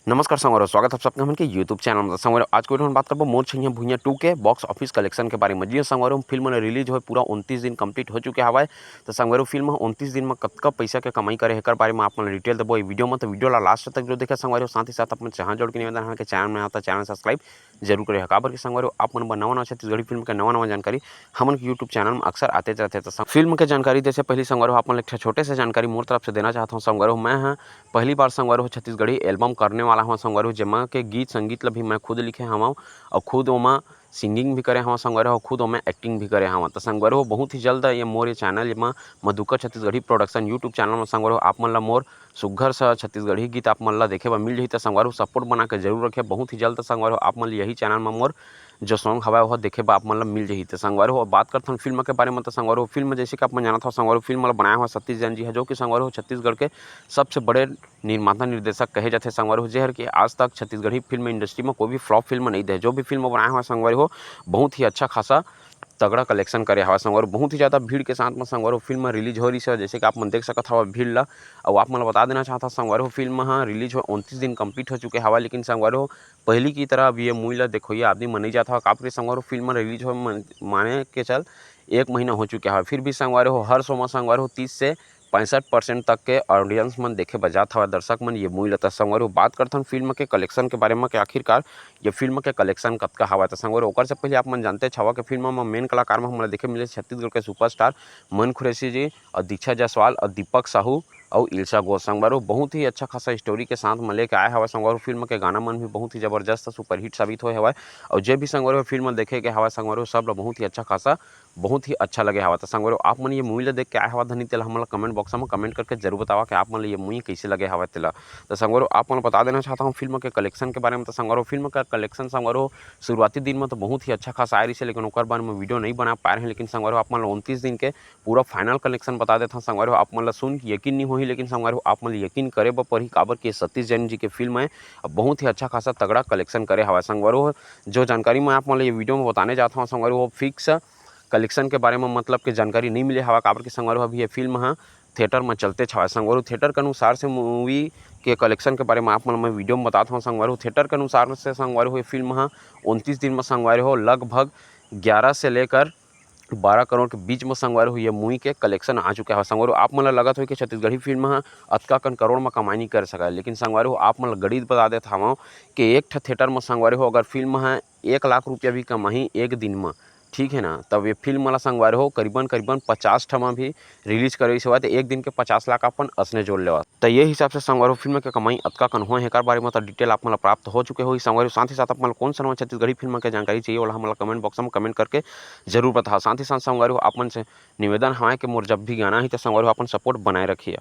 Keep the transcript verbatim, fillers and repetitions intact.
नमस्कार संगवारी हो, स्वागत है आप सबके हमन के YouTube चैनल में। तो संगवारी हो, आज के वीडियो में बात करबो मोर छइहां भुइयां टू के बॉक्स ऑफिस कलेक्शन के बारे में। जी हाँ संगवारी हो, फिल्म रिलीज होए पूरा उनतीस दिन कंप्लीट हो चुके हवय। तो संगवारी हो, फिल्म ह उनतीस दिन में कतका पैसा के कमाई करे, एकर बारे में आप मन ला डिटेल देबो ये वीडियो में। तो वीडियो ला लास्ट तक जो देखे संगवारी हो, साथ ही साथ अपन चैनल जोड़ के निवेदन है कि चैनल में आता चैनल सब्सक्राइब जरूर करे। काबर कि संगवारी हो, आप मन बर नवा नवा छत्तीसगढ़ी फिल्म के नवा नवा जानकारी हमन के YouTube चैनल में अक्सर आते रहते। तो सं-, फिल्म के जानकारी देसे पहली संगवारी हो, आप मन ला एक ठो छोटे से जानकारी मोर तरफ से देना चाहत हूँ संगवारी हो। मैं ह पहली बार संगवारी हो छत्तीसगढ़ी एल्बम करने वाला हूँ संगवारी हो, जेमा के गीत संगीत ला भी मैं खुद लिखे हवं और खुद ओमा सिंगिंग भी करे हवं संगवारी हो, खुद ओमा एक्टिंग भी करे हवं। तो संगवारी हो, बहुत ही जल्द ये मोर ये चैनल जेमा Madhukar Chhattisgarhi production YouTube channel में संगवारी हो, आप मन ला मोर सुग्घर सा छत्तीसगढ़ी गीत आप मन ला देखे बर मिल जही। तो संगवारी हो, सपोर्ट बना के जरूर रखे। बहुत ही जल्द संगवारी हो, आप मन ला यही चैनल में मोर जो सॉन्ग हवय ओह देखे बर आप मन ला मिल जही। तो संगवारी हो, बात करथन फिल्म के बारे में। तो संगवारी हो, फिल्म जैसे कि आप मन जानत हो संगवारी हो, फिल्म ला बनाया हुआ सतीश जैन जी है, जो कि संगवारी हो छत्तीसगढ़ के सबसे बड़े निर्माता निर्देशक कहे जाथे संगवारी हो, जेहर के आज तक छत्तीसगढ़ी फिल्म इंडस्ट्री में कोई भी फ्लॉप फिल्म नहीं दे। जो भी फिल्म बनाया हुआ संगवारी हो, बहुत ही अच्छा खासा तगड़ा कलेक्शन करे हवा संगवारी हो। बहुत ही ज्यादा भीड़ के साथ में संगवारी हो फिल्म रिलीज हो रही है, जैसे कि आप मन देख सकत हवा भीड़ ला। और आप मन ला बता देना चाहता संगवारी हो, फिल्म ह रिलीज हो उनतीस दिन कंप्लीट हो चुके हवा, लेकिन संगवारी हो, पहली की तरह अब ये मूवी ला देखो ये आदमी मन नहीं जाता हवा। काबर के संगवारी हो, फिल्म रिलीज हो मन-, माने के चल एक महीना हो चुके हवा, फिर भी संगवारी हो हर शो में संगवारी हो तीस से पैंसठ परसेंट तक के ऑडियंस मन देखे बर जात हवय, दर्शक मन ये मूवी ल। त संगवारी हो, बात करथन फिल्म के कलेक्शन के बारे में कि आखिरकार ये फिल्म के कलेक्शन कतका हवय। त संगवारी हो, ओकर से पहले आप मन जानते हवा कि फिल्म में मेन कलाकार में हमला देखे मिले छत्तीसगढ़ के सुपरस्टार मन कुरैशी जी और दीक्षा जायसवाल और दीपक साहू और इल्शा घोष। संगवारी हो, बहुत ही अच्छा खासा स्टोरी के साथ में लेके आए हवय संगवारी हो। फिल्म के गाना मन भी बहुत ही जबरदस्त सुपरहिट साबित होए हवय। और जे भी संगवारी हो फिल्म देखे के हवय संगवारी हो, सब ल बहुत ही अच्छा खासा, बहुत ही अच्छा लगे हवय। त संगवारी हो, आप मन ये मूवी ल देख के आए हवा धनी, तेला हमन ल कमेंट बॉक्स में कमेंट करके जरूर बतावा कि आप मन ल ये मूवी कैसे लगे हवय तेला। त संगवारी हो, आप मन ल बता देना चाहता हूँ फिल्म के कलेक्शन के बारे में। त संगवारी हो, फिल्म का कलेक्शन संगवारी हो शुरुआती दिन में तो बहुत ही अच्छा खासा आए रहिस हे, लेकिन ओकर बारे में वीडियो नहीं बना पाए रहे। लेकिन संगवारी हो, आप मन ल उनतीस दिन के पूरा फाइनल कलेक्शन बता देथन संगवारी हो। आप मन ल सुन के यकीन नहीं होही, लेकिन संगवारी हो, आप मन ल यकीन करे बर परही, काबर कि सतीश जैन जी के फिल्म है, अब बहुत ही अच्छा खासा तगड़ा कलेक्शन करे हवय संगवारी हो। जो जानकारी मैं आप मन ल ये वीडियो में बताने जात हवं संगवारी हो, फिक्स कलेक्शन के बारे में मतलब के जानकारी नहीं मिले हवा, काबर कि संगवारी हो अभी ये फिल्म ह थिएटर में चलते हवय संगवारी हो। थिएटर के अनुसार से मूवी के कलेक्शन के बारे में आप मन ल मैं वीडियो में बतात हवं संगवारी हो। थिएटर के अनुसार से संगवारी हो ये फिल्म ह उनतीस दिन में संगवारी हो लगभग ग्यारह से लेकर बारह करोड़ के बीच में संगवारी हो ये मूवी के कलेक्शन आ चुका है। संगवारी हो, आप मन ल लगत हो कि छत्तीसगढ़ी फिल्म ह अतका कन करोड़ में कमाई नहीं कर सका है, लेकिन संगवारी हो, आप मन ल गणित बता देत हवं कि एक ठा थिएटर में संगवारी हो अगर फिल्म ह एक लाख रुपया भी कमाही एक दिन में, ठीक है ना, तब ये फिल्म ला संगवारी हो करीबन करीबन पचास ठा में भी रिलीज करे से तो एक दिन के पचास लाख अपन असने जोड़ लेवा। तो ये हिसाब से संगवारी हो फिल्म के कमाई अतका कन होए हे, एकर बारे में तो डिटेल आप मन ल प्राप्त हो चुके होही संगवारी हो। साथ ही साथ आप मन ल कौन सा नवा छत्तीसगढ़ी फिल्म के जानकारी चाहिए, ओला हमन ल कमेंट बॉक्स में कमेंट करके जरूर बताओ। साथ ही साथ संगवारी हो, आप मन से निवेदन हवय कि मोर जब भी गाना ही तो संगवारी हो अपन सपोर्ट बनाए रखिए।